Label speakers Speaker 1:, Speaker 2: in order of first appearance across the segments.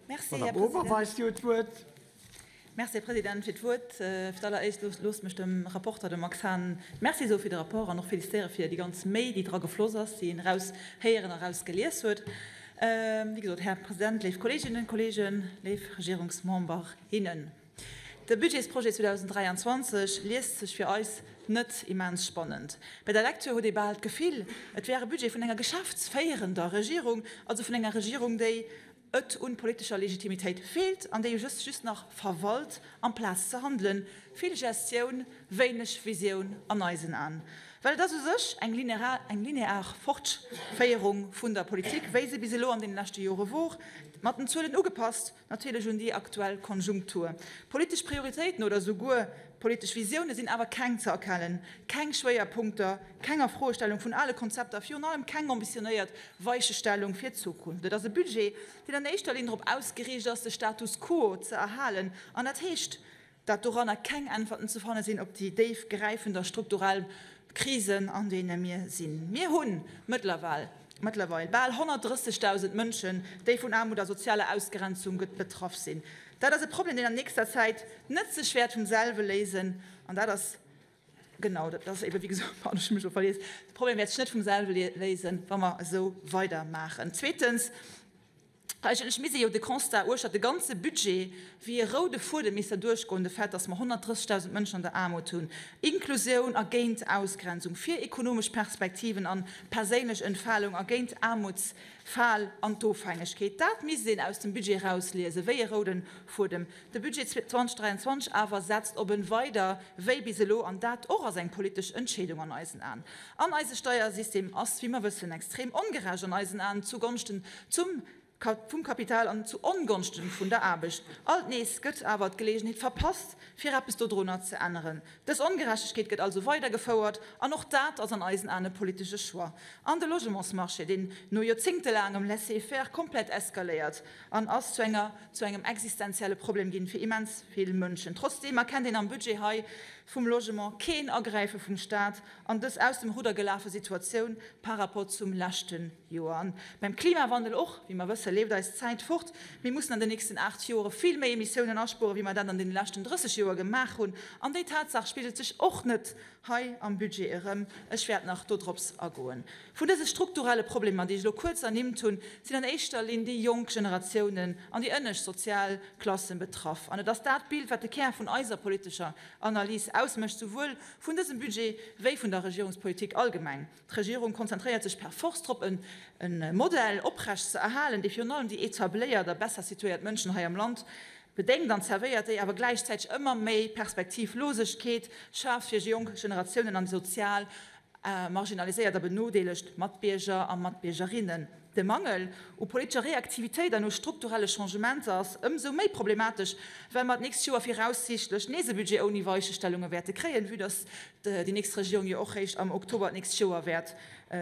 Speaker 1: Merci, Här
Speaker 2: Madame
Speaker 1: President.
Speaker 2: Oberweis, Dir hutt d'Wuert.
Speaker 1: Merci, Här President, fir d'Wuert. Fir d'alleréischt loosst mech dem Rapporter, dem Max Hahn, Merci soe fir de Rapport an och félicitéiere fir déi ganz Méi, déi dra gefloss ass, déi een eraushéieren a erausgelies huet. Wéi gesot, Här President, léif Kolleeginnen, Kolleegen, léif Regierungsmember, innen. De Budgetsprojet 2023 liest sech fir eis net immens spannend. Bei der Lektür huet ee bal d'Gefill, et wär e Budget vun enger geschäftsféierender Regierung, also vun enger Regierung, déi et un politescher Legitimitéit feelt an déi just just nach verwalt, amplaz ze handelen. Vill Gestioun, wéineg Visioun an eisen Aen. Well et ass u sech eng linear Fortféierung vun der Politik, wéi se bis elo an deene leschte Jore wor, mat den Zuelen ugepasst, Natierlech un déi aktuell Konjunktur. Politesch Prioritéiten oder souguer politesch Visioune sinn awer keng ze erkennen. Keng Schwéierpunkter, keng Afroestellung vun ale Konzepter, virun allem keng ambitionéiert Weichestellung fir d'Zukunft. Et ass e Budget, deen an éischter Linn drop ausgeriicht ass, de Status quo ze erhalen. An dat heescht, dat doranner keng Äntwerten ze fanne sinn op déi déif gräifend a strukturell Krisen, an deene mir sinn. Mir hu mëttlerweil bal 130.000 Mënschen, déi vun Aarmut a sozialer Ausgrenzung betraff sinn. Dat ass e Problem, deen an nächster Zäit net sech wäert vum selwe léisen. An dat ass genau, dat ass eebe wéi gesot, pardon, ech hu mech elo verlies, de Problem wäert sech net vum selwe léisen, wa mer esou weidermaachen. Zweetens, Eigentlech misst ee jo de Constat uechter de ganze Budget wéi e roude Fuedem misst derduerchgoen, de Fait, datt mer 130.000 Mënschen an der Aarmut hunn, Inklusioun a géint Ausgrenzung, fir ekonomesch Perspektiven an perséinlech Entfalung a géint Aarmutsfal an d'Ofhängegkeet. Dat misst een aus dem Budget erausliesen, wéi e roude Fuedem. De Budget 2023 awer setzt op en weider wéi bis elo, an dat och ass eng politesch Entscheedung an eisen Aen. An eise Steiersystem ass, wéi mer wëssen, extrem ongerecht an eisen Aen, zugonschten zum vum Kapital an zu Ongonschten vun der Aarbecht. Alt nees gëtt awer d'Geleegenheet verpasst, fir eppes dodrunner ze änneren. Dës Ongerechtegkeet gëtt also weidergefouert, an och dat ass an eisen Aen e politesche Choix. An de Logementsmarché, deen no joerzéngtelaangem Laisser-faire komplett eskaléiert an ass zu enger zu engem existenzielle Problem ginn fir immens vill Mënschen. Trotzdeem erkennt een am Budget hei vum Logement keen Agräife vum Staat an dës aus dem Rudder gelafe Situatioun par rapport zum leschte Joer. An beim Klimawandel och, wéi mer wësse leeft eis d'Zäit fort. Mir mussen an den nächsten 8 Joere vill méi Emissiounen aspueren, wéi mer dat an deene leschten 30 Joer gemaach hunn. An déi Tatsaach spigelt sech och net hei am Budget erëm. Ech wäert nach dodrops agoen. Vun dëse strukturelle Problemer, déi ech elo kuerz ernimmt hunn, sinn an éischter Linn déi jonk Generatiounen an déi ënnescht sozial Klassen betraff. An et ass dat Bild, wat de Kär vun eiser politescher Analys ausmécht, souwuel vun dësem Budget wéi vun der Regierungspolitik allgemeng. D'Regierung konzentréiert sech per force drop, e Modell oprecht ze erhalen, dee virun allem déi etabléiert a besser situéiert Mënschen hei am Land bedéngt an zerwéiert, déi awer gläichzäiteg ëmmer méi Perspektivlosegkeet schaaft fir jonk Generatiounen an déi sozial marginaliséiert a benodeelegt Matbierger a Matbiergerinnen. De Mangel u politescher Reaktivitéit an u strukturelle Changementer ass ëmsou méi problematesch, well mer d'nächst Joer viraussiichtlech nees e Budget ouni Weichestellunge wäerte kréien, vue dass déi nächst Regierung jo och réischt am Oktober d'nächst Joer wäert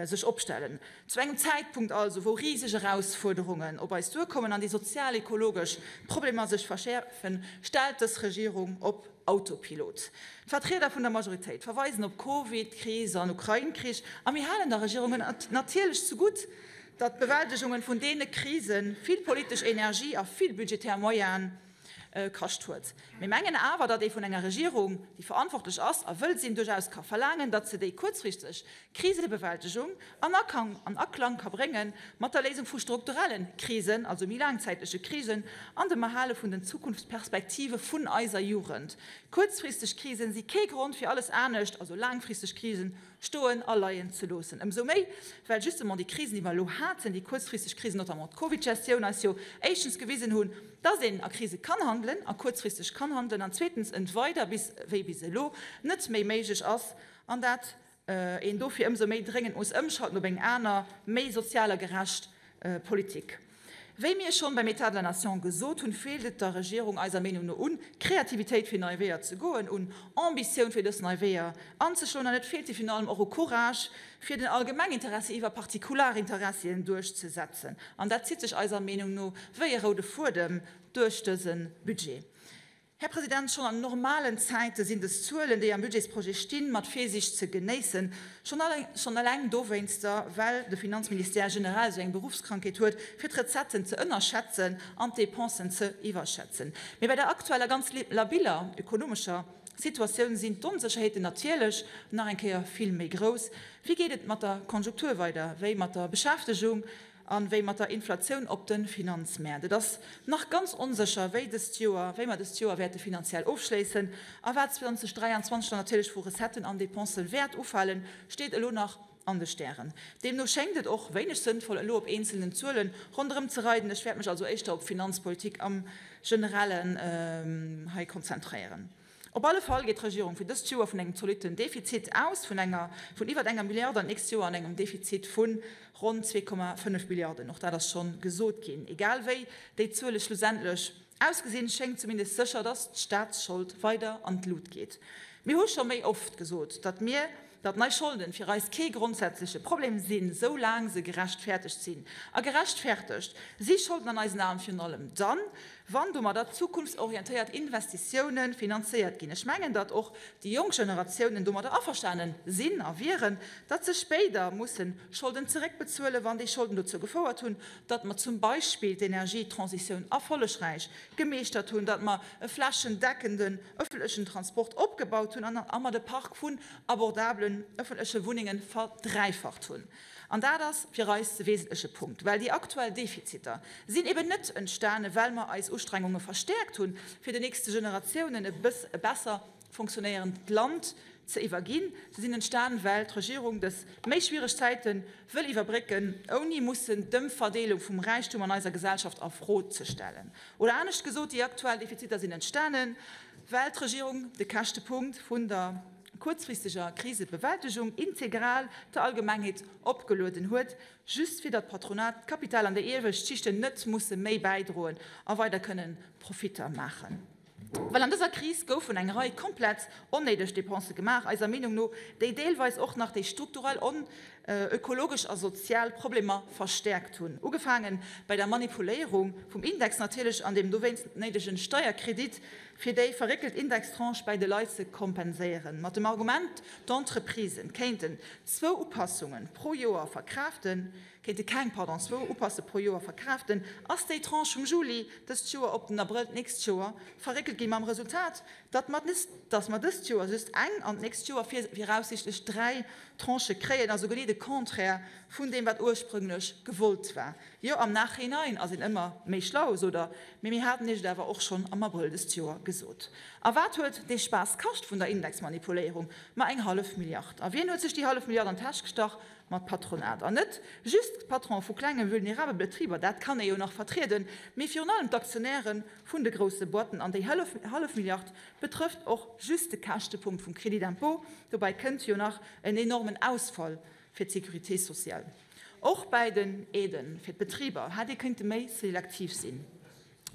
Speaker 1: sech opstellen. Zu engem Zäitpunkt also, wou riseg Erausfuerderungen op eis duerkommen an déi sozial-ekologesch Problemer sech verschäerfen, stellt dës Regierung op Autopilot. D'Vertrieder vun der Majoritéit verweisen op Covid, Kris an Ukrain-Krich a mir halen der Regierung et natierlech zegutt, datt d'Bewältegungen vun deene Krise vill politesch Energie a vill budgetär Moyene kascht huet. Mir mengen awer, datt ee vun enger Regierung, déi verantwortlech ass a wëll sinn, duerchaus ka verlaangen, datt se déi kuerzfristeg Krisebewältegung an Aklang ka brénge mat der Léisung vu strukturelle Krisen, also méi laangzäitleche Krisen, an dem Erhale vun den Zukunftsperspektive vun eiser Jugend. Kuerzfristeg Krisen si kee Grond fir alles anescht, also laangfristeg Krisen, stoen a leien ze loossen. Ëmsou méi, well justement déi Krisen, déi mer elo haten, déi kuerzfristeg Krisen, notamment d'Covid-Gestioun, eis jo éischtens gewisen hunn, dass een a Krise kann handelen a kuerzfristeg kann handelen, an zweetens et weider bis wéi bis elo net méi méiglech ass, an dat een dofir ëmsou méi dréngend muss ëmschalten op eng aner, méi sozial a gerecht Politik. Wéi mir schonn beim État de la nation gesot hunn, feelt et der Regierung eiser Meenung no un Kreativitéit fir nei Weeër ze goen, un Ambitioun fir dës nei Weeër anzeschloen an et feelt hir virun allem och u Courage fir den Allgemenginteressi iwwer Partikularinteressien duerchzesetzen. An dat zitt sech eiser Meenung no wéi e roude Fuedem duerch dëse Budget. Här President, schonn an normalen Zäite sinn des Zuelen, déi am Budgetsprojet stinn, mat Virsiicht ze genéissen. Schonn eleng dowéinster, well de Finanzministère generell esou eng Beruffskrankheet huet, fir d'Recetten ze ënnerschätzen an d'Depensen ze iwwerschätzen. Mee bei der aktueller ganz labiller ökonomescher Situatioun sinn d'Onsécherheeten natierlech nach eng Kéier vill méi grouss. Wéi geet et mat der Konjunktur weider, wéi mat der Beschäftegung? A wéi mat der Inflatioun op de Finanzmäert. Et ass nach ganz onsécher, wéi dëst Joer, wéi mer dëst Joer wäerte finanziell ofschléissen a wat 2023 dann natierlech vu Recetten an Dépensë wäert ufalen, steet elo nach an de Stären. Deemno schéngt et och wéineg sënnvoll, elo op eenzelnen Zuele ronderëm ze reiden. Ech wäert mech also éischter op d'Finanzpolitik am Generellen hei konzentréieren. Op alle Fall geet d'Regierung fir dëst Joer vun engem zolitten Defizit aus vun enger vun iwwert enger Milliard an d'nächst Joer an engem Defizit vu ronn 2,5 Milliarden. Och dat ass scho gesot ginn. Egal wéi déi Zuele schlussendlech ausgesinn, schéngt zumindest sécher, datt d'Staatsschold weider an d'Lut geet. Mir hu scho méi oft gesot, datt mir datt nei Scholden fir eis kee grondsätzleche Problem sinn, sou laang se gerechtfertegt sinn. A gerechtfertegt si Scholden an eisen Aen virun allem dann, wann domadder zukunftsorientéiert Investitioune finanzéiert ginn. Ech mengen, datt och déi jonk Generatiounen domadder averstane sinn a wieren, datt se spéider musse Scholden zeréckbezuelen, wann déi Scholden dozou gefouert hunn, datt mer zum Beispill d'Energietransitioun erfollegräich gemeeschtert hunn, datt mer e flächendeckenden ëffentlechen Transport opgebaut hunn an a mer de Park vun abordablen ëffentleche Wunnenge verdräifacht hunn. An dat ass fir eis de wesentleche Punkt, well déi aktuell Defiziter sinn eben net entstane well mer eis Ustrengunge verstäerkt hunn, fir de nächste Generatiounen e besser funktionéierend Land ze iwwerginn. Se sinn entstan, well d'Regierung dës méi schwiereg Zäite wëll iwwerbrécken, ouni mussen d'Ëmverdeelung vum Räichtum an eiser Gesellschaft a Fro ze stellen. Oder anescht gesot, déi aktuell Defiziter sinn entstanen, well d'Regierung de Käschtepunkt vun der kuerzfristeger Krisebewältegung integral der Allgemengheet opgelueden huet, just fir datt d'Patronat, d'Kapital an déi iewescht Schichten net musse méi bäidroen a weider kënnen Profitter maachen. Well an dëser Kris goufen eng Rei komplett onnéideg Depensë gemaach, eiser Meenung no, déi deelweis och nach déi strukturell on ökologesch a sozial Problemer verstäerkt hunn. Ugefaange bei der Manipuléierung vum Index natierlech an dem dowéinst néidege Steierkredit, fir déi verréckelt Indextranche bäi de Leit ze kompenséieren, mat dem Argument, d'Entreprisen kéinten zwou Upassunge pro Joer verkraaften, kéinte keng, pardon, zwou Upasse pro Joer verkraaften, ass déi Tranche vum Juli dëst Joer op den Abrëll d'nächst Joer verréckelt ginn, mam Resultat, datt mer datt mer dëst Joer just eng an d'nächst Joer viraussichtlech 3 Tranchë kréien, also genee de Contraire vun deem, wat ursprünglech gewollt war. Jo, am Nachhinein ass een ëmmer méi schlau, sot Der, mee mir haten Iech et awer och schonn am Abrëll dëst Joer gesot. A wat huet dee Spaass kascht vun der Indexmanipuléierung? Ma eng hallef Milliard. A wien huet sech déi hallef Milliard an d'Täsch gestach? Ma d'Patronat. An net just d'Patrone vu klenge vulnerabel Betriber, dat kann ee jo nach vertrieden, mee virun allem d'Aktionäre vun de grousse Boîten. An déi hallef Milliard betrëfft och just de Käschtepunkt vum Crédit d'impôt. Dobäi kënnt jo nach en enormen Ausfall fir d'Sécurité sociale. Och bäi den Aiden fir d'Betriber hätt ee kënnte méi selektiv sinn.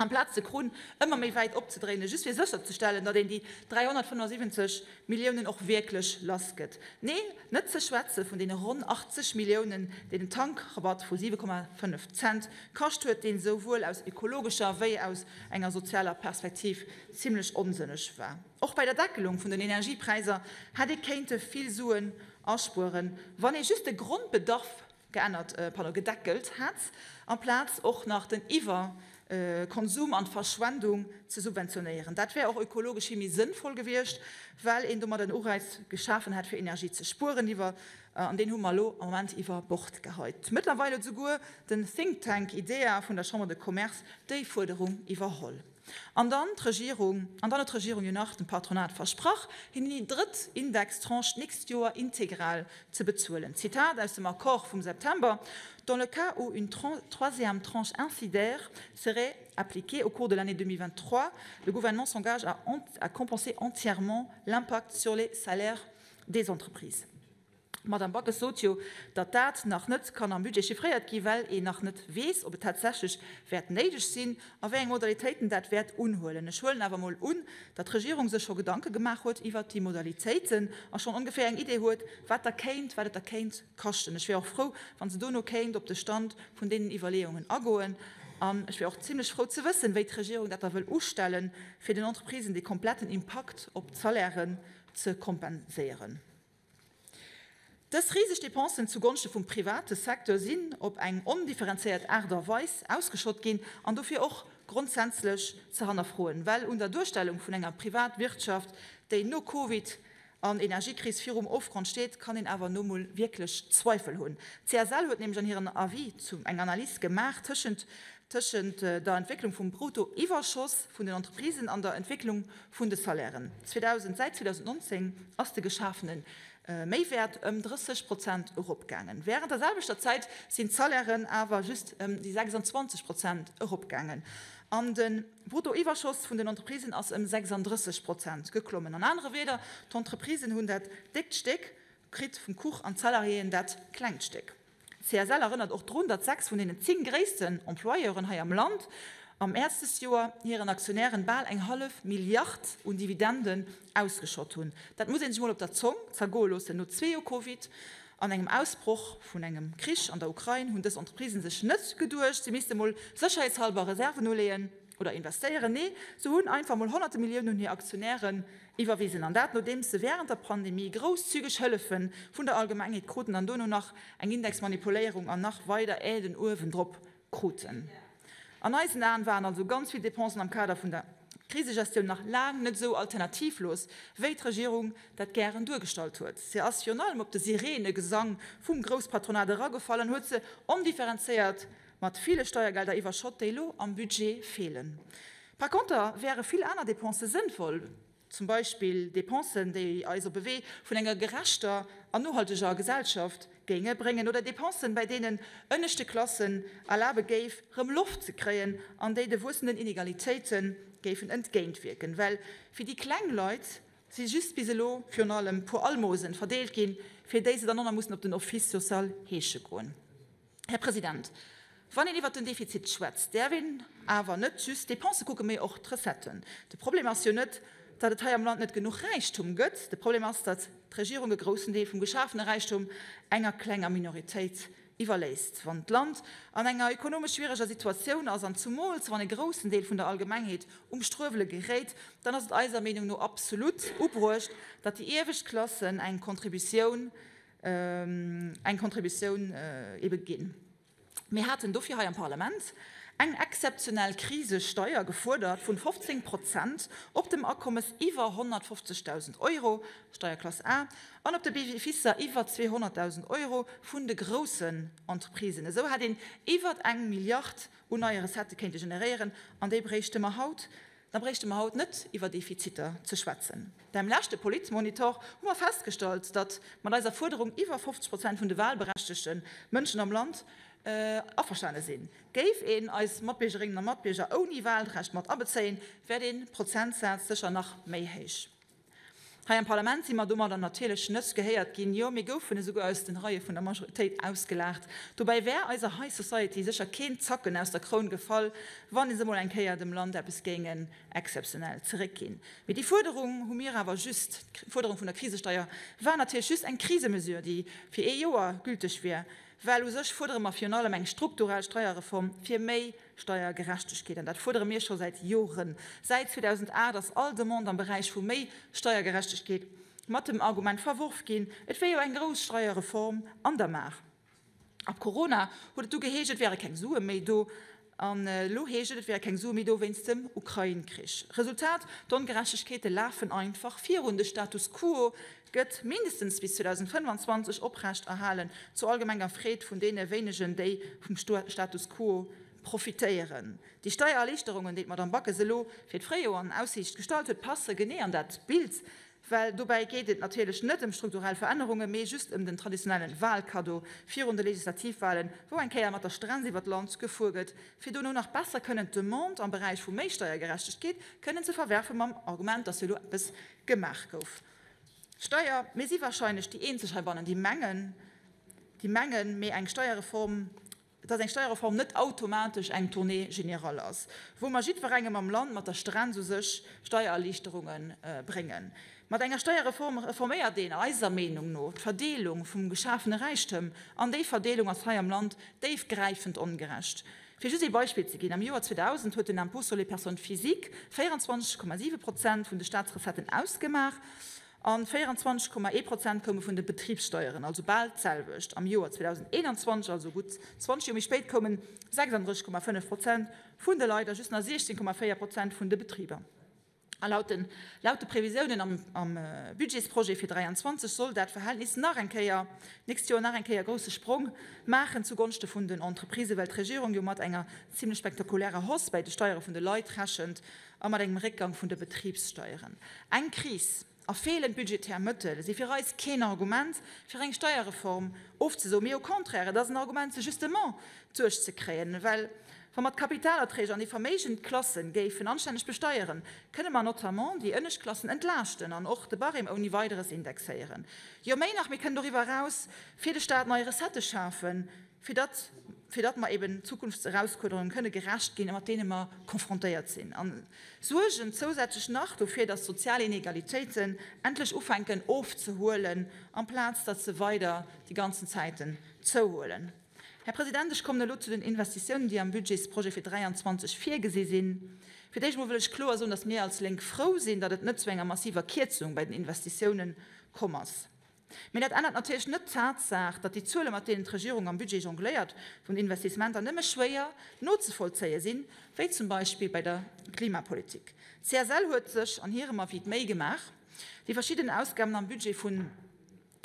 Speaker 1: Amplaz de Krunn ëmmer méi wäit opzedréinen, just fir sécherzestellen, datt een déi 375 Milliounen och wierklech lassgëtt. Nee, net ze schwätze vun deene ronn 80 Milliounen, déi den Tankrabatt vu 7,5 Cent kascht huet, deen esouwuel aus ökologescher wéi aus enger sozialer Perspektiv zimlech onsënneg war. Och bei der Deckelung vun den Energiepräisser hätt ee kéinte vill Suen aspueren, wann ee just de Grondbedarf geännert, pardon, gedeckelt hätt, amplaz och nach den Iwwerkonsum an d'Verschwendung ze subventionéieren. Dat wär och ökologesch vill méi sënnvoll gewiescht, well een domat en Ureiz geschafen hätt, fir Energie ze spueren. Iwwer, an deen hu mer elo am Moment iwwer Bord geheit. Mëttlerweil huet esouguer den Think Tank IDEA vun der Chambre de Commerce déi Fuerderung iwwerholl. An dann d'Regierung, an dann huet d'Regierung jo nach dem Patronat versprach, hinnen déi drëtt Indextranche d'nächst Joer integral ze bezuelen. Zitat aus dem Accord vum September, Dans le cas où une troisième tranche insidaire serait appliquée au cours de l'année 2023, le gouvernement s'engage à, à compenser entièrement l'impact sur les salaires des entreprises. D'Madame Backes sot jo, datt dat nach net kann am Budget chiffréiert gi well een nach net weess, ob et tatsächlech wäert néideg sinn a wéi eng Modalitéiten dat wäert unhuelen. Ech huelen awer emol un, datt d'Regierung sech scho Gedanke gemaach huet iwwert déi Modalitéiten a schonn ongeféier eng Idee huet, wat da kéint, wat et da kéint kaschten. Ech wär och frou, wa se dono kéint op de Stand vun deenen Iwwerleeungen agoen. An ech wär och zimlech frou ze wëssen, wéi d'Regierung dat da wëll ustellen, fir den Entreprisen dee kompletten Impakt op d'Salairen ze kompenséieren. Dës riseg Dépensen zugonschte vum private Secteur sinn op eng ondifferenzéiert Aart a Weis ausgeschott ginn an dofir och grondsätzlech ze hannerfroen, well un der Duerstellung vun enger Privatwirtschaft, déi no Covid an Energiekris virum Ofgrond steet, kann een awer no mol wierklech Zweifel hunn. D'CSL huet nämlech an hirem Avis zum eng Analys gemaach tëschent tëschent der Entwécklung vum Bruttoiwwerschoss vun den Entreprisen an der Entwécklung vun de Salairen. 2000 Säit 2019 ass de geschafene Méiwäert ëm 30 Prozent eropgaangen. Wärend der selwechter Zäit sinn d'Salairen awer just ëm déi 26 Prozent eropgaangen. An de Bruttoiwwerschoss vun den Entreprisen ass ëm 36 Prozent geklommen. An anere Wierder, d'Entreprisen hunn dat déckt Stéck kritt vum Kuch an d'Salariéen dat klengt Stéck. D'CSL erënnert och drun, datt 6 vun deenen 10 gréissten Employeuren hei am Land am Mäerz dëst Joer hiren Aktionären bal eng hallef Milliard un Dividenden ausgeschott hunn. Dat muss ee sech mol op der Zong zergoe loossen. No zwee Joer Covid an engem Ausbroch vun engem Krich an der Ukrain hunn dës Entreprisen sech net geduecht, se misste mol sécherheetshalber Reserven uleeën oder investéieren. Nee, se hunn einfach mol honnerte Milliounen un hir Aktionären iwwerwisen. An dat nodeems se wärend der Pandemie grousszügeg Hëllefe vun der Allgemengheet kruten an dono nach eng Indexmanipuléierung an nach weider Aiden uewendrop kruten. An eisen Aen waren also ganz vill Dépensen am Kader vun der Krisegestioun nach laang net esou alternativlos, wéi d'Regierung dat gären duergestallt huet. Se ass virun allem op de Sirenegesang vum Grousspatronat eragefall an huet se ondifferenzéiert mat ville Steiergelder iwwerschott, déi elo am Budget feelen. Par conter wäre vill aner Dépensë sënnvoll, zum Beispill Dépensen, déi eis op e Wee vun enger gerechter an nohalteger Gesellschaft géinge bréngen, oder Dépensen, bäi deenen ënneschte Klassen erlabe géif, rëm Loft ze kréien an déi de wuessenden Inegalitéite géifen entgéintwierken. Well fir déi kleng Leit si just bis elo virun allem puer Almosen verdeelt ginn, fir déi se dann och nach mussen op den Office social heesche goen. Här President, wann een iwwert den Defizit schwätzt, däerf een awer net just d'Dépensë kucken, mee och d'Recetten. De Problem ass jo net, datt et hei am Land net genuch Räichtum gëtt. De Problem ass, datt d'Regierung e groussen Deel vum geschafene Räichtum enger klenger Minoritéit iwwerléisst. Wann d'Land an enger ökonomesch schwiereger Situatioun ass, an zumools wann e groussen Deel vun der Allgemengheet um Struewele geréit, dann ass et eiser Meenung no absolut ubruecht, datt déi iewescht Klassen eng Contributioun eng Contributioun ebe ginn. Mir haten dofir hei am Parlament eng exzeptionell Krisesteier gefuerdert vun 15 Prozent op dem Akommes iwwer 150.000 Euro, Steierklass A, an op de Beneficer iwwer 200.000 Euro vun de groussen Entreprisen. Esou hätt een iwwer eng Milliard un neie Recettë kéinte generéieren an déi bréichte mer haut. Da bréichte mer haut net iwwer Defiziter ze schwätzen. Beim leschte Politmonitor hu mer festgestallt, datt mat eiser Fuerderung iwwer 50 Prozent vun de wahlberechtegte Mënschen am Land averstane sinn. Géif een eis Matbiergerinnen a Matbierger ouni Wahlrecht mat abezéien, wär dee Prozentsaz sécher nach méi héich. Hei am Parlament si mer domadder natierlech net gehéiert ginn. Jo, mir goufen esouguer aus den Reie vun der Majoritéit ausgelaacht. Dobäi wär eiser High Society sécher keen Zacken aus der Kroun gefall, wann se mol eng Kéier dem Land eppes géingen exzeptionell zeréckginn. Mee déi Fuerderung hu mir awer just, d'Fuerderung vun der Krisesteier war natierlech just eng Krisemesure, déi fir ee Joer gülteg wier, well u sech fuerdere mer virun allem eng strukturell Steierreform fir méi Steiergerechtegkeet, an dat fuerdere mir scho säit Joren. Säit 2008 ass all Demande am Beräich vu méi Steiergerechtegkeet mat dem Argument verworf ginn, et wier jo eng grouss Steierreform an der Maach. Ab Corona huet et du geheescht, et wäre keng Sue méi do. An elo heescht et, et wäre keng Sue méi do wéinst dem Ukrain-Krich. Resultat, D'Ongerechtegkeete lafen einfach virun. De Status quo gëtt mindestens bis 2025 oprecht erhalen, zur allgemenger Freed vun deene wéinegen, déi vum Status quo profitéieren. Déi Steiererliichterungen, déi d'Madamm Backes elo fir d'Fréijoer an Aussiicht gestallt huet, passe genee an dat Bild, well dobäi geet et natierlech net ëm strukturell Verännerungen, mee just ëm den traditionelle Wahlkaddo virun de Legislativwahlen, wou eng Kéier mat der Strenz iwwer d'Land gefuer gëtt, fir dono nach besser kënnen d'Demande am Beräich vu méi Steiergerechtegkeet kënnen ze verwerfe mam Argument, dass jo elo eppes gemaach gouf. Steier, mir si wahrscheinlech déi eenzeg heibannen, déi mengen, déi mengen, mee eng Steierreform, dass eng Steierreform net automatesch eng Tournée générale ass, wou mer jiddwerengem am Land mat der Strenz u sech Steiererliichterunge bréngen. Mat enger Steierreform reforméiert een eiser Meenung no d'Verdeelung vum geschafene Räichtëm, an déi Verdeelung ass hei am Land déifgräifend ongerecht. Fir just ee Beispill ze ginn, Am Joer 2000 huet den Impôt sur les personnes physiques 24,7 Prozent vun de Staatsrecetten ausgemaach a 24,1 Prozent koume vun de Betribssteieren, also bal d'selwecht. Am Joer 2021, also gutt 20 Joer méi spéit, koumen 36,5 Prozent vun de Leit a just nach 16,4 Prozent vun de Betriber. A laut den laut de Previsiounen am am Budgetsprojet fir 23 soll dat Verhältnis nach eng Kéier d'nächst Joer nach eng Kéier e grousse Sprong maachen zugonschte vun den Entreprisen, well d'Regierung jo mat enger zimlech spektakulärer Hausse bäi de Steiere vun de Leit rechent a mat engem Réckgang vun de Betribssteieren. Eng Kris a feelend budgetär Mëttel si fir eis keen Argument, fir eng Steierreform ofzesoen, mee au contraire, et ass en Argument, se justement duerchzekréien, well wa mer d'Kapitalerträge an déi verméigend Klassen géifen anstänneg besteieren, kënne mer notamment déi ënnescht Klassen entlaaschten an och de Barème ouni Weideres indexéieren. Jo, méi nach, mir kënnen doriwwer eraus fir de Stat nei Recettë schafen, fir datt, fir datt mer eben Zukunftserausfuerderungen kënne gerecht ginn, mat deene mer confrontéiert sinn, a suergen zousätzlech nach dofir, datt d'sozial Inegalitéiten endlech ufänken ofzehuelen, amplaz datt se weider déi ganzen Zäiten zouhuelen. Här President, ech kommen elo zu den Investitiounen, déi am Budgetsprojet fir 23 virgesi sinn. Fir d'éischt emol wëll ech kloer soen, datt mir als Lénk frou sinn, datt et net zu enger massiver Kierzung bei den Investitiounen komm ass. Mee dat ännert natierlech net d'Tatsaach, datt déi Zuele mat deenen d'Regierung am Budget jongléiert, vun Investissementer nëmme schwéier nozevollzéie sinn, wéi zum Beispill bei der Klimapolitik. D'CSL huet sech an hirem Avis d'Méi gemaach, déi verschidden Ausgaben am Budget vun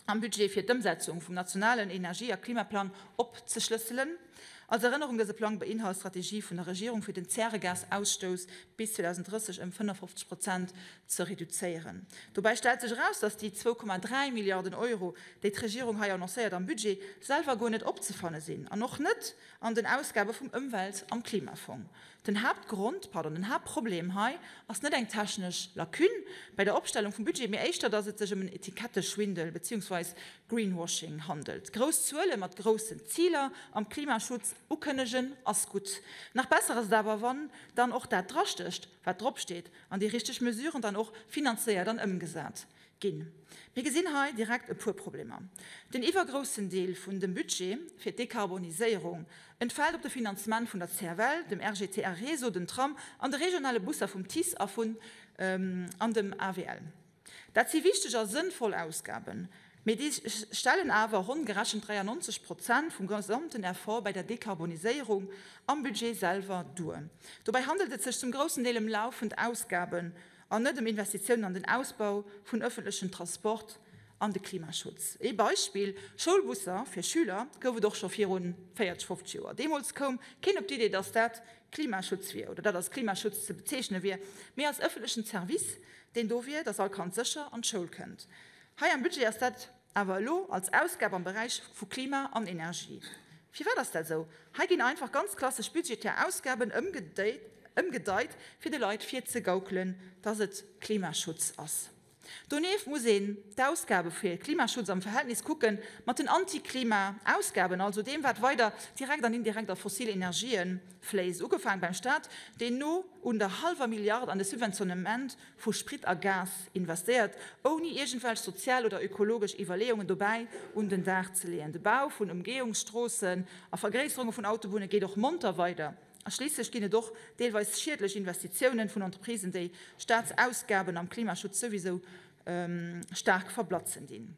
Speaker 1: am Budget fir d'Ëmsetzung vum nationalen Energie a Klimaplang opzeschlësselen. Als Erënnerung, Dëse Plang beinhalt d'Strategie vun der Regierung fir den Zäregasausstouss bis 2030 ëm 55 Prozent ze reduzéieren. Dobäi stellt sech eraus, datt déi 2,3 Milliarden Euro, déi d'Regierung hei annoncéiert am Budget, selwer guer net opzefanne sinn an och net an den Ausgabe vum Ëmwelt am Klimafong. Den Haaptgrond, pardon, den Haaptproblem hei ass net eng technesch Lacune bei der Opstellung vum Budget, mee éischter, datt et sech ëm en Etiketteschwindel beziehungsweis Greenwashing handelt. Grouss Zuele mat groussen Ziler am Klimaschutz ukënnegen ass gutt. Nach besser ass et awer, wann dann och dat drastécht, wat dropsteet, an déi richteg Mesuren dann och finanzéiert an ëmgesat ginn. Mir gesinn hei direkt e puer Problemer. Den iwwergroussen Deel vun dem Budget fir d'Dekarboniséierung entfält op de Finanzement vun der CFL, dem RGTR-Réseau, dem Tram an de regionale Busser vum TICE a vun an dem AVL. Dat si wichteg a sënnvoll Ausgaben, mee déi stellen awer ronn gerechent 93 Prozent vum gesamten Effort bei der Dekarboniséierung am Budget selwer duer. Dobäi handelt et sech zum groussen Deel ëm laufend Ausgaben an net ëm Investitiounen an den Ausbau vun ëffentlechen Transport an de Klimaschutz. Ee Beispill, Schoulbusser fir Schüler gouf et och scho viru 40, 50 Joer. Deemools koum keen op d'Idee, datt dat Klimaschutz wier oder dat als Klimaschutz ze bezeechne wier, mee als ëffentlechen Service, deen do wier, datt all Kand sécher an d'Schoul kënnt. Hei am Budget ass dat awer elo als Ausgab am Beräich vu Klima an Energie. Firwat ass dat esou? Hei ginn einfach ganz klassesch budgetär Ausgaben ëmgedeit, fir de Leit virzegaukelen, dass et Klimaschutz ass. Donieft muss een d'Ausgabe fir Klimaschutz am Verhältnis kucke mat den Anti-Klima-Ausgaben, also deem, wat weider direkt an indirekt a fossil Energië fléisst, ugefaang beim Staat, deen no un der hallwer Milliard an de Subventionnement vu Sprit a Gas investéiert, ouni iergendwelch sozial oder ökologesch Iwwerleeungen dobäi un den Dag ze leeën. De Bau vun Ëmgehungsstroossen a Vergréisserunge vun Autobunne geet och monter weider. A schliisslech ginn et och deelweis schiedlech Investitiounen vun Entreprisen, déi Staatsausgaben am Klimaschutz souwisou staark verblatzen dinn.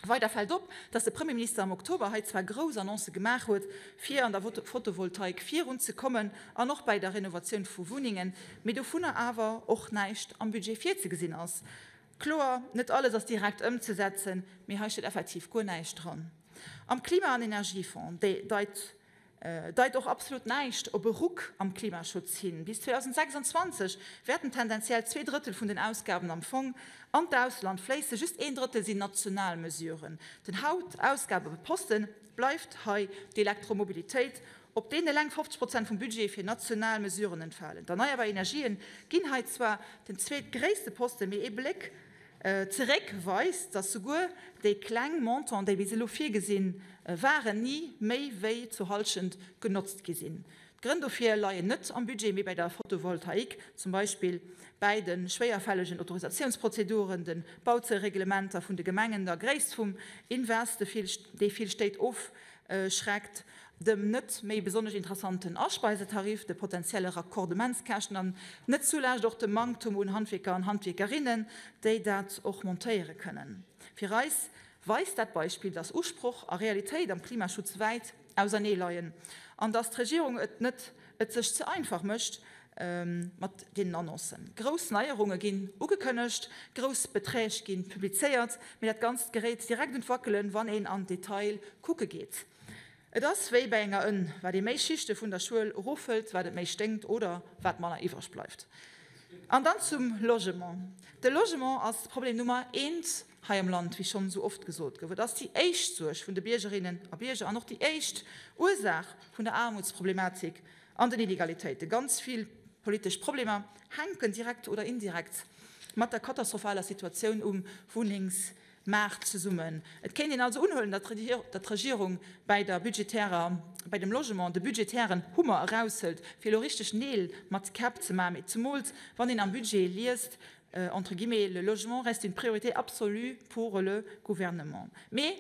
Speaker 1: Weider fält op, dass de Premierminister am Oktober hei zwar grouss Annoncë gemaach huet, fir an der Photovoltaik virun ze kommen an och bäi der Renovatioun vu Wunnengen, mee dovunner awer och näischt am Budget virzegesinn ass. Kloer, net alles ass direkt ëmzesetzen, mee hei steet effektiv guer näischt dran. Am Klima an Energiefonds deit Deit och absolut näischt op e Ruck am Klimaschutz hin. Bis 2026 wäerten tendenziell 2 Drëttel vun den Ausgaben am Fong an d'Ausland fléissen, just een Drëttel sinn national Mesuren. Den Hauptausgabeposte bleift hei d'Elektromobilitéit, op deen eleng 50 Prozent vum Budget fir national Mesuren entfalen. D'erneierbar Energien ginn hei zwar den zweetgréisste Posten, mee ee Bléck Zeréck weist, datt souguer déi kleng Montanten, déi bis elo virgesi waren, ni méi wéi zur Hallschent genotzt gi sinn. D'Grënn dofir leien net am Budget, mee bei der Photovoltaik, zum Beispill bäi de schwéierfällegen Autorisatiounsprozeduren, de Bauzereglementer vun de Gemengen, der Gréisst vum Invest, dee vill Stéit ofschreckt. dem net méi besonnesch interessanten Aspeisetarif, de potenzielle Raccordementskäschten an net zulescht och dem Manktum un Handwierker an Handwierkerinnen, déi dat och montéiere kënnen. Fir eis weist dat Beispill, dass Usproch a Realitéit am Klimaschutz wäit ausernee leien an dass d'Regierung et net et sech ze einfach mécht mat deenen Annoncen. Grouss Neierunge ginn ugekënnegt, grouss Beträg gi publizéiert, mee dat Ganzt geréit direkt un d'Wackelen, wann een an d'Detail kucke geet. Et ass wéi bäi enger Ënn, wat ee méi Schichte vun der Schuel erofhëlt, wat et méi sténkt oder wat manner iwwreg bleift. An dann zum Logement. De Logement ass Problem Nummer eent hei am Land, wéi schonn esou oft gesot gouf. Et ass déi éischt Suerg vun de Biergerinnen a Bierger an och déi éischt Ursaach vun der Aarmutsproblematik an den Inegalitéiten. Ganz vill politesch Problemer hänken direkt oder indirekt mat der katastrophaler Situatioun um Wunnengsmaart zesummen. Et kéint een also unhuelen, datt d'Regierung bäi der budgetärer, bäi dem Logement de budgetären Hummer eraushëlt, fir elo richteg Neel mat Käpp ze maachen. Mee zemools wann een am Budget liest, entre guillemets, le logement reste une priorité absolue pour le gouvernement. Mee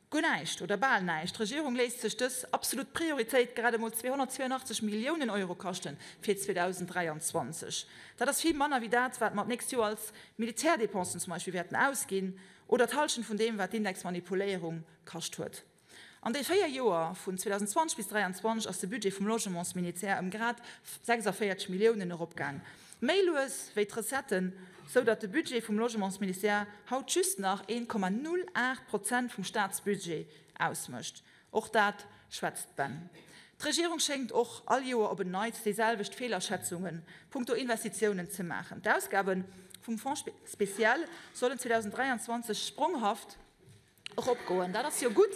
Speaker 1: guer näischt oder bal näischt, d'Regierung léisst sech dës absolut Prioritéit grad emol 282 Milliounen Euro kaschten fir 2023. Dat ass vill manner wéi dat, wat mer d'nächst Joer als Militärdépensen zum Beispill wäerten ausginn oder d'Hallschent vun deem, wat d'Indexmanipuléierung kascht huet. An de 4 Joer vun 2020 bis 2023 ass de Budget vum Logementsministère ëm grad 46 Milliounen eropgaang, méi lues wéi d'Recetten, sou datt de Budget vum Logementsministère haut just nach 1,08 Prozent vum Staatsbudget ausmécht. Och dat schwätzt Bänn. D'Regierung schéngt och all Joer op en Neits déiselwecht Feelaschätzunge punkto Investitiounen ze maachen. D'Ausgabe vum Fonds spécial sollen 2023 spronghaft Eropgoen, dat ass jo gutt,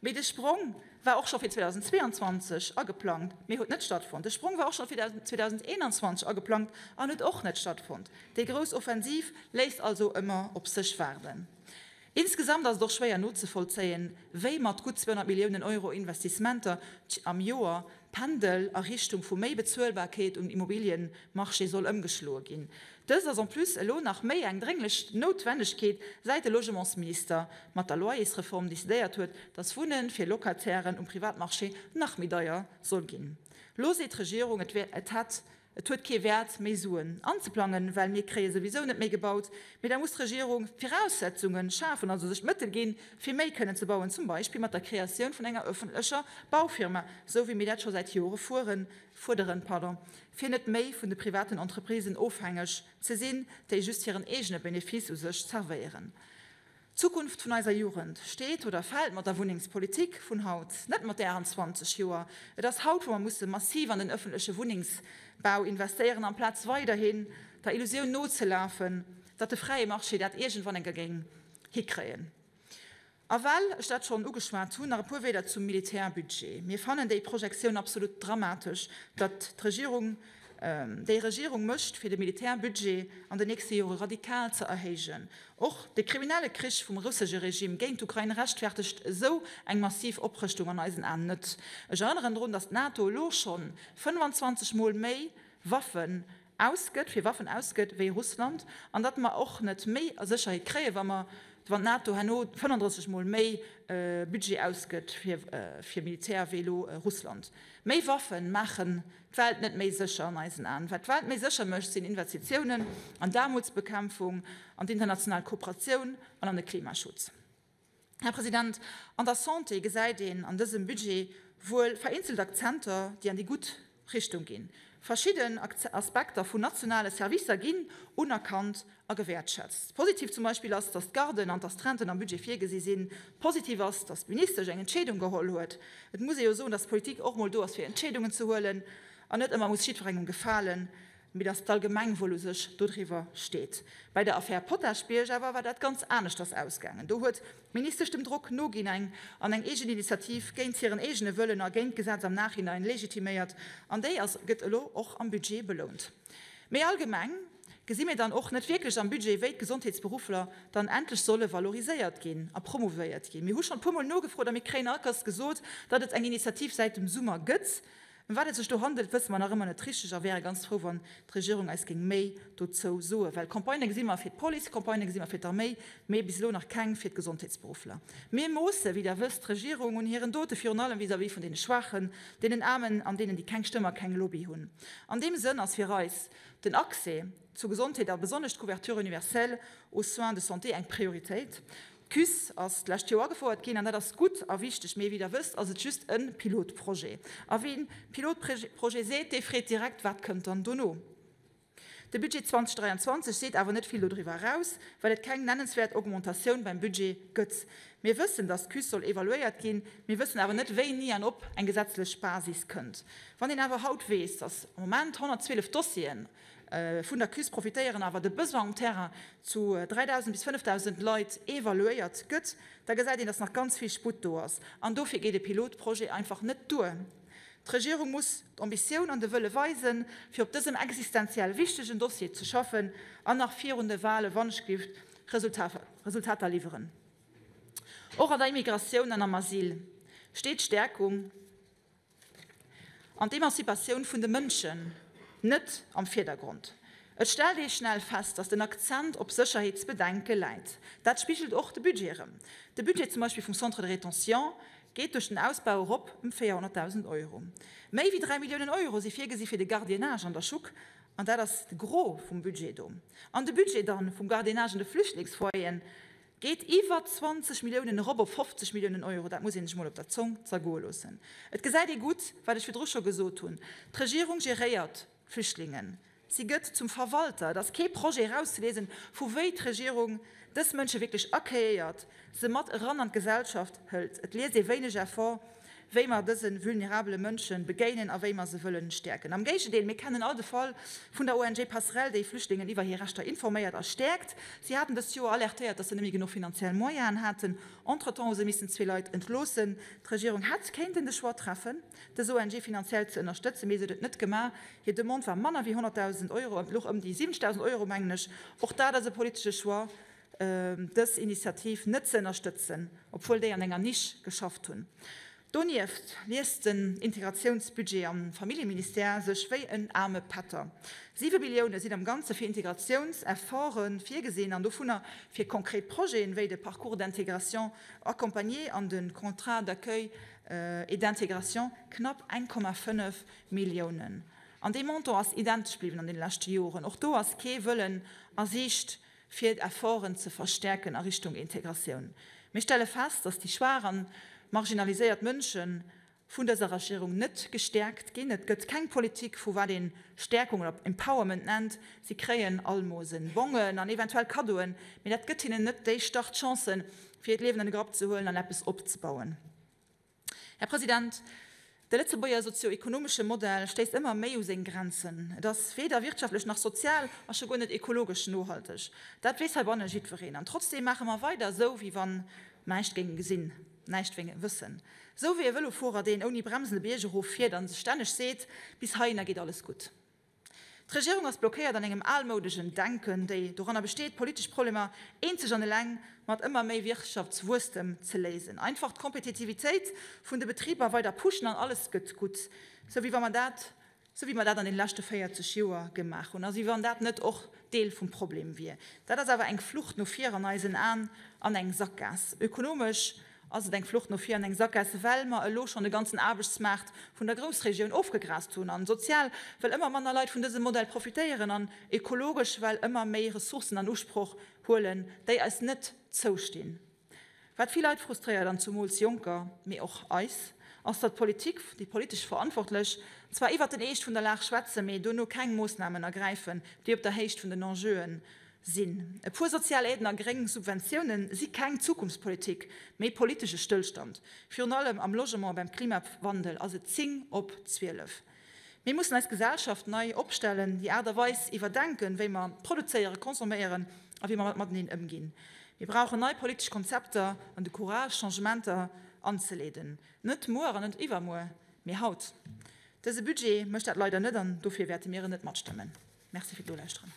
Speaker 1: mee de Sprong war och scho fir 2022 ageplangt, mee huet net stattfonnt. De Sprong war och scho fir 2021 ageplangt an huet och net stattfonnt. Déi grouss Offensiv léisst also ëmmer op sech waarden. Insgesamt ass et och schwéier nozevollzéien, wéi mat gutt 200 Milliounen Euro Investissementer am Joer d'Pendel a Richtung vu méi Bezuelbarkeet um Immobiliëmarché soll ëmgeschloe ginn. Dëst ass en plus elo nach méi eng drénglech Noutwennegkeet, säit de Logementsminister mat der Loyersreform decidéiert huet, datt Wunne fir Locatairen um Privatmarché nach méi deier soll ginn. Lo seet d'Regierung, et wär, et hätt, et huet kee Wäert méi Suen anzeplangen, well mir kréie souwisou net méi gebaut. Mee da muss d'Regierung d'Viraussetzunge schafen, also sech d'Mëttel ginn, fir méi kënnen ze bauen, zum Beispill mat der Kreatioun vun enger ëffentlecher Baufirma, esou wéi mir dat scho säit Jore fueren, fuerderen, pardon, fir net méi vun de privaten Entreprisen ofhängeg ze sinn, déi just hiren eegene Benefice u sech zerwéieren. D'Zukunft vun eiser Jugend steet oder fält mat der Wunnengspolitik vun haut, net mat där an 20 Joer. Et ass haut, wou mer musse massiv an den öffentleche Wunnengsbau investéieren, amplaz weiderhin der Illusioun nozelafen, datt de fräie Marché dat iergendwann eng Kéier géing hikréien. A well ech dat schonn ugeschwat hunn, nach e puer Wierder zum Militärbudget. Mir fannen déi Projektioun absolut dramatesch, datt d'Regierung, déi Regierung mécht, fir de Militärbudget an den nächste Jore radikal ze erhéijen. Och de kriminelle Krich vum russesche Regime géint d'Ukrain rechtfertegt esou eng massiv Oprëschtung an eisen Aen net. Ech erënneren drun, datt d'NATO elo schonn 25 Mol méi Waffen ausgëtt, fir Waffen ausgëtt wéi Russland, an datt mer och net méi Sécherheet kréien, wa mer, wann d'NATO herno 35 Mol méi Budget ausgëtt fir fir Militär wéi elo Russland. Méi Waffe maachen d'Welt net méi sécher an eisen Aen. Wat d'Welt méi sécher mécht, sinn Investitiounen an d'Aarmutsbekämpfung, an d'international Kooperatioun an an de Klimaschutz. Här President, an der Santé gesäit een an dësem Budget wuel vereenzelt Akzenter, déi an déi gutt Richtung ginn. Verschidden Aspekter vun nationale Servicer ginn unerkannt a gewäertschätzt. Positiv zum Beispill ass, dass d'Garden an d'Astreinten am Budget virgesi sinn. Positiv ass, dass d'Ministesch eng Entscheedung geholl huet. Et muss ee jo soen, dass d'Politik och mol do ass, fir Entscheedungen ze huelen an net ëmmer muss jiddwerengem gefalen. mee datt d'Allgemengwuel u sech dodriwwer steet. Bei der Affär Potaschbierg awer war dat ganz aneschters ausgaangen. Do huet d'Ministesch dem Drock noginn eng an eng eegen Initiativ géint hiren eegene Wëllen a géint d'Gesetz am Nachhinein legitiméiert, an déi ass gëtt elo och am Budget belount. Méi allgemeng gesi mir dann och net wierklech am Budget, wéi d'Gesondheetsberuffler dann endlech solle valoriséiert ginn a promouvéiert ginn. Mir hu schonn e puermol nogefrot a mir kréien all Kers gesot, datt et eng Initiativ säit dem Summer gëtt. Ëm wat et sech do handelt, wësse mer nach ëmmer net richteg a wäre ganz frou, wann d'Regierung eis géing méi dozou soen. Well Campagnë gesi mer fir d'Police, Campagnë gesi mer fir d'Arméi, mee bis elo nach keng fir d'Gesondheetsberuffler. Mir moosse, wéi Der wësst, d'Regierung un hiren Dote, virun allem vis-à-vis vun deene Schwaachen, deenen Aarmen an deenen, déi keng Stëmm a keng Lobby hunn. An deem Sënn ass fir eis den Accès zur Gesondheet a besonnesch d'Couverture universelle aux soins de santé eng Prioritéit. D'Cus ass d'lescht Joer agefouert ginn an dat ass gutt a wichteg, mee wéi Der wësst, ass et just e Pilotprojet. A wien Pilotprojet seet, dee freet direkt, Wat kënnt dann dono? De Budget 2023 seet awer net vill dodriwwer eraus, well et keng nennenswäert Augmentatioun beim Budget gëtt. Mir wëssen, dass d'Cus soll evaluéiert ginn, mir wëssen awer net, wéini an ob eng gesetzlech Basis kënnt. Wann een awer haut weess, dass am Moment 112 Dossieren Vun der Küst profitéieren, awer de Besoin um Terrain zu 3.000 bis 5.000 Leit evaluéiert gëtt, da gesäit een, dass nach ganz vill Sputt do ass. An dofir geet e Pilotprojet einfach net duer. D'Regierung muss d'Ambitioun an de Wëlle weisen, fir op dësem existenziell wichtegen Dossier ze schaffen an nach virun de Wale wannechgelift Resultater liwweren. Och an der Immigratioun an am Asyl steet d'Stäerkung An d'Emanzipatioun vun de Mënschen net am Virdergrond. Et stellt ee schnell fest, datt den Akzent op Sécherheetsbedenke läit. Dat spigelt och de Budget erëm. De Budget zum Beispill vum Centre de rétention geet duerch den Ausbau erop ëm 400.000 Euro. Méi wéi 3 Milliounen Euro si virgesi fir de Gardiennage an der Schuck, an dat ass de Gros vum Budget do. An de Budget dann vum Gardiennage an de Flüchtlingsfoyeren Geet iwwer 20 Milliounen erop op 50 Milliounen Euro. Dat muss ee sech mol op der Zong zergoe loossen. Et gesäit ee gutt, wat ech virdru scho gesot hunn, D'Regierung geréiert d'Flüchtlingen. Si gëtt zum Verwalter. Et ass kee Projet erauszeliesen, vu wéi d'Regierung dës Mënsche wierklech accueilléiert, se mat eran an d'Gesellschaft hëlt. Et liest ee wéineg Effort, wéi mer dëse vulnerabele Mënsche begéinen a wéi mer se wëllen stäerken. Am Géigendeel, mir kennen all de Fall vun der ONG Passerell, déi Flüchtlingen iwwer hir Rechter informéiert a stäerkt. Si haten dëst Joer alertéiert, dass se net méi genuch finanziell Moyenen haten. Entretemps hu se missen zwee Leit entloossen. D'Regierung hätt kéinten de Choix treffen, dës ONG finanziell ze ënnerstëtzen, mee se huet et net gemaach. Hir Demande war manner wéi 100.000 Euro, et louch ëm déi 70.000 Euro, mengen ech. Och dat ass e politesche Choix. dës Initiativ net ze ënnerstëtzen, obwuel déi an enger Nisch geschafft hunn. Donieft liest den Integratiounsbudget am Familljeministère sech wéi en aarme Pätter. Siwe Millioune sinn am Ganze fir Integratiounsefforte virgesinn an dovunner fir konkret Projeten, wéi de Parcours d'intégration accompagné an de Contrat d'accueil et d'intégration, knapp 1,5 Milliounen. An dee Montant ass identesch bliwwen an deene leschte Joren. Och do ass kee Wëllen a Siicht, fir d'Efforten ze verstäerken a Richtung Integratioun. Mir stelle fest, dass déi schwaach an marginaliséiert Mënsche vun dëser Regierung net gestäerkt ginn. Et gëtt keng Politik vu wat een Stäerkung oder Empowerment nennt. Si kréien Almosen, Bongen an eventuell Kaddoen, mee dat gëtt hinnen net déi Startchancen, fir hiert Liewen an de Grapp ze huelen an eppes opzebauen. Här President, de Lëtzebuerger sozio-ekonomesche Modell stéisst ëmmer méi u seng Grenzen. Et ass weder wirtschaftlech nach sozial a scho guer net ekologesch nohalteg. Dat weess heibanne jiddwereen. An trotzdeem maache mer weider esou, wéi wann näischt géinge gesinn, näischt wéinge wëssen. Esou wéi e Vëlofuerer, deen ouni Bremsen de Bierg erof fiert a sech stänneg seet, bis heihinner geet alles gutt. D'Regierung ass blockéiert an engem almoudegen Denken, déi doranner besteet, politesch Problemer eenzeg an eleng mat ëmmer méi Wirtschaftswuesstem ze léisen. Einfach d'Kompetitivitéit vun de Betriber weider pushen an alles gëtt gutt, sou wéi wa mer dat, sou wéi mer dat an den leschte 40 Joer gemaach hunn, a wéi wann dat net och Deel vum Problem wier. Dat ass awer eng Flucht no vir an eisen Aen an eng Sakgaass. Ökonomesch ass et eng Flucht no vir an eng Sakgaasse, well mer elo schonn de ganzen Aarbechtsmaart vun der Groussregioun ofgegraast hunn, an sozial, well ëmmer manner Leit vun dësem Modell profitéieren, an ökologesch, well ëmmer méi Ressourcen an Usproch huelen, déi eis net zoustinn. Wat vill Leit frustréiert, an zumools Jonker, mee och eis, ass, datt d'Politik, déi politesch Verantwortlech, zwar iwwert den Eescht vun der Lag schwätzen, mee dono keng Moossnamen ergräifen, déi op der Héicht vun den Enjeuen Sinn. E puer sozial Aiden a gréng Subventioune si keng Zukunftspolitik, mee politesche Stëllstand. Virun allem am Logement a beim Klimawandel ass et 10 op 12. Mir mussen eis Gesellschaft nei opstellen, déi Aart a Weis iwwerdenken, wéi mer produzéieren, consomméieren a wéi mer mateneen ëmginn. Mir brauchen nei politesch Konzepter an de Courage, Changementer anzeleeden. Net muer an net iwwermuer, mee haut. Dëse Budget mécht dat leider net an dofir wäerte mir en net matstëmmen. Merci fir d'Nolauschteren.